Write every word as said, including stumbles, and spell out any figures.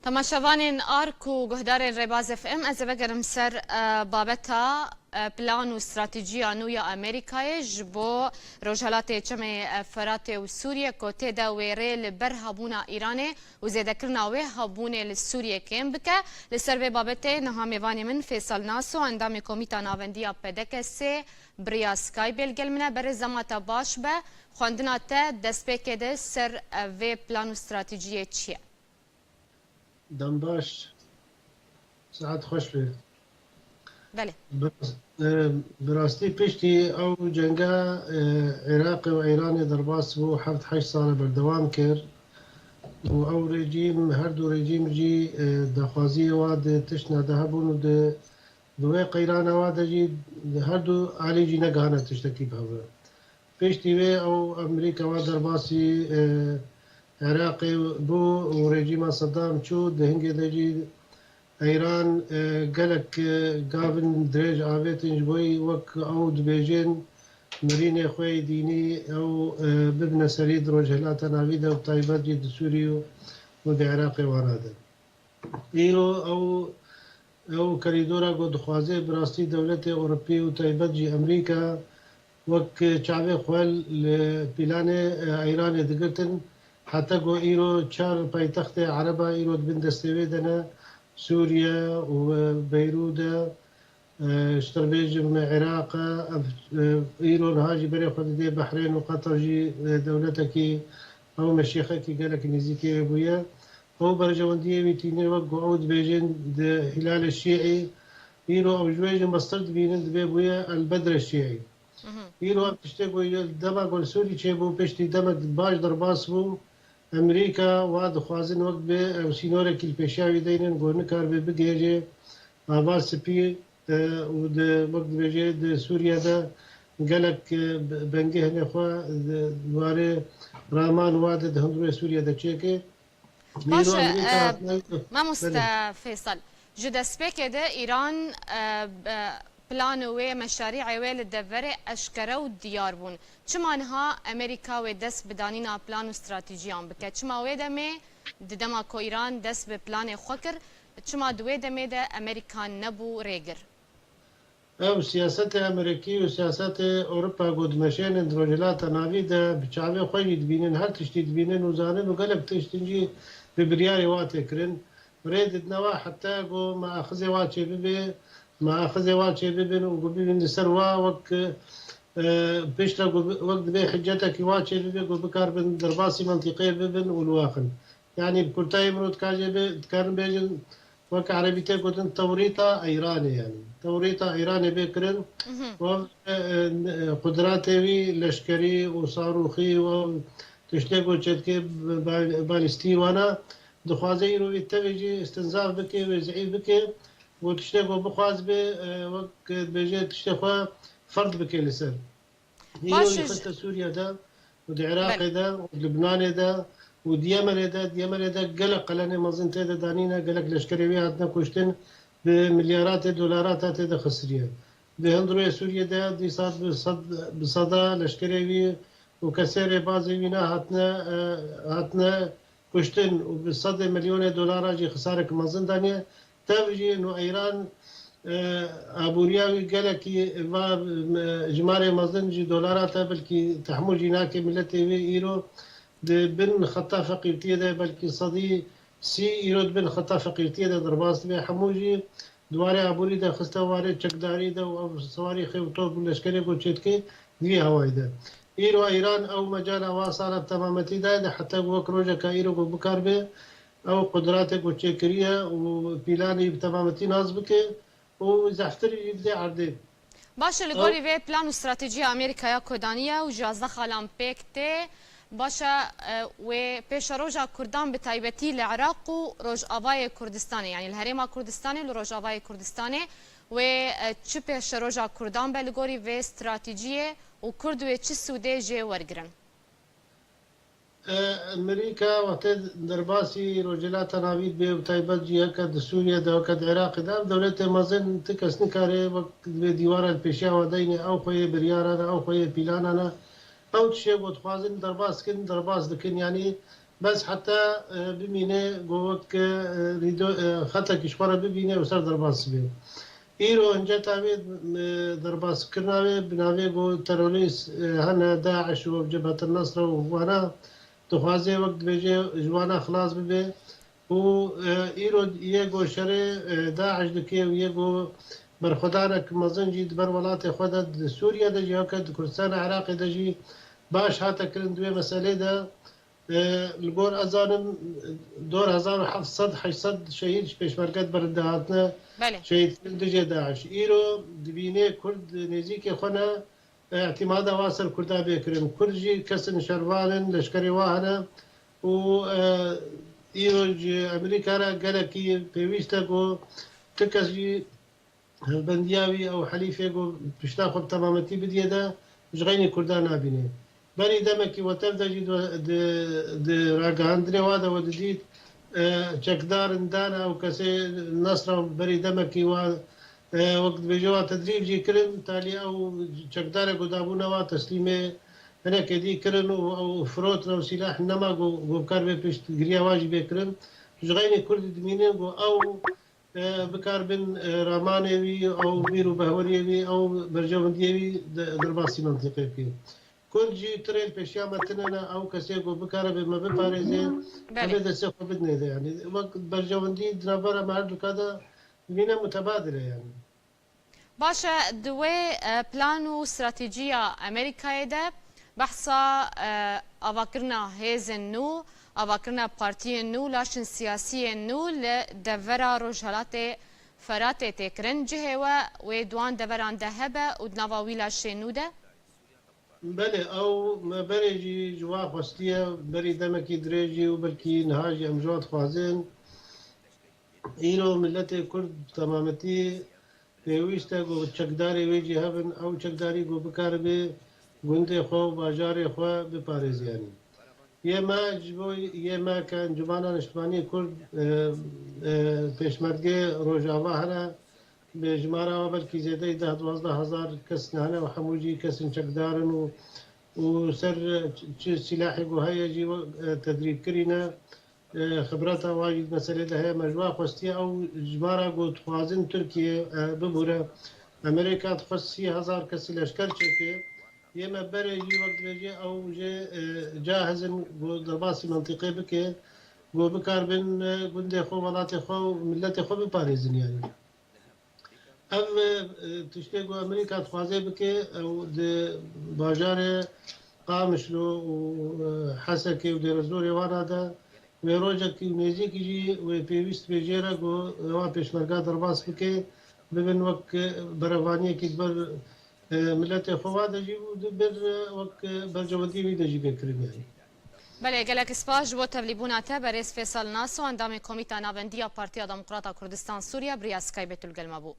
Temaşevanên Ark û guhdarên Rêbaz F M, ez ê vegerim ser, e, babeta, e, plan û stratejiya nû ya Amerîkayê ji bo Rojhelatê Çemê, e, Feratê û Sûriyê ku tê de wê rê li ber hebûna Îranê û zêdekirina wê hebûnê li Sûriyê kêm bike. Li ser vê babetê niha mêvanê min Fêsal Naso, endamê Komîta Navendiya P D K S, bi riya Skypeê li gel min e. Berêz, dema te baş be, xwendina te destpêkê de ser, e, vê plan û stratejiyê çi ye? Dem baş, saet xweş be. Belê. Bi, e, bi rastî piştî ew cenga, e, Iraqê û Îranê derbas bû, heft heşt sal e berdewam kir. Û ew rejîm, her du rejîm jî, e, daxwaziyê wa di tiştna de hebûn û di, di wê qeyrana wa de jî her du alî jî negihane tiştekî bi hev re. Piştî wê ew Amerîka wa derbasî, e, Iraqê bû û rejîma Sedam çû, di hingê de jî Îran, e, gelek, e, gavin dirêj avêtin ji bo wek ew dibêjin mirînê xwe yê dînî ew, e, bibine serî di Rojhilata Navî de û bi taybet jî di Sûrî û, û di Iraqê wana de. Îro ew, ew korîdora ku dixwaze bi rastî dewletê Ewropî û taybet jî Amerîka wek çavê xwe li pîlanê, e, Îranê digirtin. Heta ku îro çar paytextê Ereba îro di bin destê wê de ne, Sûriye û, e, Beyrûd e, e, ji te bêjim Iraq e, ev, e, îro niha jî berê xwe didê Behrên û Qeter jî, e, dewletekî ew meşîxekî gelek nêzîkê wê bûye. Ew berjewendiyê wî tîne wek ku ew dibêjin di Hîlalê Şîî, îro ew ji wê jî mestir dibînin, dibê bûye El Bedre Şîî. Mhm. Îro ev tiştê ku dema ku li Sûrî çêbû, piştî demek baş derbas bû, Amerîka wa dixwazin wek bi ev sînorekî li pêşiya wî deynin ku nikaribe bigihêje Ava Spî, e, û di, wek dibêje, di Sûriye de gelek, e, bengê hinê xwe di warê raman wa de di hundirê Sûriye de çêke. Baş e, Amerîka e, hatine, mamoste Belê. Feysal, ji destpêkê de Îran, e, e, plan wê, meşarî'ê wê li deverê eşkere û diyar bûn. Çima niha Amerîka wê dest bi danîna plan û stratejiyan bike? Çima wê demê, di dema ku Îran dest bi planê xwe kir, çima di wê demê de Amerîka nebû rêgir? Ew siyasetê Amerîkî û siyasetê Ewropa ku dimeşênin di Rojhilata Navî de bi çavê xwe jî dibînin, her tiştî dibînin û zanin û gelek tiştin jî bi biryarê wa tê kirin. Rê didine wa heta ku meaxizê wa çêbibe, meaxizê wa çêbibin û ku bibin li ser wa wek, e, piştre ku bi, wek dibê hiccetekî wa çêbibe ku bikaribin derbasî mentîqeyê bibin û li wa xin. Yanî bi kurtayî min dikar jê bê, dikarin bêjin, wek erebî tê gotin tewrîta Îranê, yanî tewrîta Îranê bê kirin. Mhm. Û, e, e, qudratê wî leşkerî û sarûxî û tiştê ku çêdikê ba-, balîstî wana dixwaze îro wî tevê jî istinzaf bike, wê zîîf bike. Û tiştê ku bixwaz bê, e, wek dibêje tiştê xwe ferd bike li ser. Baş Îro e. Xiste Sûriye de û di Iraqê Belê. de û di Libnanê de û di Yemenê de, di Yemenê de gelek qelenê mezin tê de danîne, gelek leşkerê wî hatine kuştin, bi milyaratê dolarata tê de xisiriye. Di hundirê Sûriye de dîsa bi sed, bi seda leşkerê wî û kesê rêbazê wî ne hatine, e, hatine kuştin û bi sedê milyonê dolara jî xisarek mezin daniye. Tev jî no Îran, e, aboriya wî gelekî va, e, jimarê mezin jî dolara te belkî tehmûl jî nake, miletê wî îro di bin xeta feqîrtiyê de, belkî sedî sî îro di bin xeta feqîrtiyê de derbas dibe. Hemû jî di warê aborî de xiste warê çekdarî de û ev siwarî xêw top û leşkerê ku çêdike di vî hawayî de. Îro Îran ew mecala wa sala bi temametî daye de heta ku wek rojeka îro ku bikaribe ew qudratê ku çêkiriye û pîlanê bi temametî nas bike û zehftirî jî bide erdê. Baş e, li Ew gorî vê plan û stratejiya Amerîkaya ku daniye û ji yazdeh xalan pêk tê, baş e, e, wê pêşeroja Kurdan bi taybetî li Iraq û Rojavayê Kurdistanê, yanî li Herêma Kurdistanê û li Rojavayê Kurdistanê wê, e, çi pêşeroja Kurdan be li gorî vê stratejiyê û Kurd wê çi sûdê jê wergirin? E, Amerîka wextê derbasî Rojhilata Navî dibe, bi taybet jî heke di Sûriye de, heke di Iraqê de, ev dewletê mezin ti kes nikare wek divê dîwara li pêşiya we deyne, ew xwe yê biryara ne, ew xwe yê pîlana ne. Ew tiştê ku dixwazin derbas dikin, derbas dikin. Yanî Bes heta, e, bimîne, go wek, e, rîdo, e, xetekî ji xwe re bibîne û ser derbas bibe. Îro hinceta wê, e, derbaskirina wê bi navê go terorîst, e, hene, DAIŞ û Cebhet el Nusra û wana dixwaze wek dibêje ji wana xilas bibe. Û, e, îro yê go şerê, e, DAIŞ dike û yê go berxwedanek mezin jî di ber welatê xwe de di Sûriye de jî, heke di Kurdistana Iraqê de jî baş hate kirin di wê meselê de. E, li gor ez zanim, dor hezar û heft sed, heşt sed şehîd ji pêşmerge di ber de hatine Belê. şehîdkirin dijê DAIŞ. Îro dibîne Kurd nêzîkê xwe ne, e, îtîmada wa ser Kurda bê kirin. Kurd jî kesin şervan in, leşkerê wa hene û, e, îro ji Amerîka re gelekî pêwîst e ku ti kes jî hevbendiya wî ew helîfê ku pişta xwe bi temametî bidiyê de ji xeynî Kurdan nabînê. Berî demekî we tev de jî di, di, di ragihandinê wa de we didît, e, çekdarin dane ew kesê Nesra berî demekî wa, e, wek dibêje wa tedrîb jî kirin, talî ew çekdarê ku dabûne wa teslîmê hinekê dî kirin û ew firotin ew sîlah nema ku, ku bi kar bê piştgiriya wa jî bê kirin. Ji xeynî Kurdî dimînin ku ew e, bikar bin, e, ramanê wî, ew bîr û behweriyê wî, ew berjewendiyê wî de-, derbasî mentiqê bike. Kurd jî tirêl pêşiya me tine ne, ew kesê ku bikare be me biparêze, Belê. em ê destê xwe bidinê de. Yani, wek berjewendî di navbera me her duka de bîne mutebadil e yani. Baş e, di wê, e, plan û stratejîya Amerîkayê de behsa, e, avakirina hêzên nû, avakirina partiyên nû, laşên siyasiyên nû li devera Rojhelatê Feratê tê kirin. Cihê we wê di wan deveran de hebe û di nava wî laşê nû de? Belê, ew me berê jî ji wa xwestiye, berî demekî dirêj jî û belkî niha jî em ji wa dixwazin. Îro miletê Kurd temametî pêwîst e ku çekdarê wê jî hebin, ew çekdarî ku bikaribe gundê xwe û bajarê xwe biparêze yanî. Yê me ji bo yê me ke Encûmena Niştimanî Kurd, e, e, Pêşmergê Rojava hene, bi jimara we belkî zêdeyî deh duwazdeh hezar kes hene û hemû jî kesên çekdar in û, û ser çi, çi sîlahê ku heye jî, e, tedrîb kirîne. E, xibreta wan jî di meselê de heye. Me ji wan xwestiye ew jimara ku dixwazin Tirkiye, e, bibûre. Amerîka dixwest sî hezar kesî leşker çêke. Yê me berê jî wek dibêje ew jê, e, cahiz in ku derbasî mentiqê bike, ku bikarbin, e, gundê xwe, welatê xwe û miletê xwe biparêzin yani. Ev, e, tiştê ku Amerîka dixwaze bike, ew di bajarê Qamişlo û, e, Hesekê û Dêrezorê wana de wê rojekî û nêzîkî jî wê pêwîst bê jê re ku wa pêşmerga derbas bike, bibin wek berevaniyekî di ber, e, miletê xwe wa de jî û di ber, e, wek, e, berjewendiyê wî de jî bê kirin yani. Belê, gelek spas ji bo tevlîbûna te, berêz Fêsal Naso, endamê Komîta Navendî ya Partiya Demokrata Kurdistan Sûriye, bi riya Skypeê tu li gel me bû.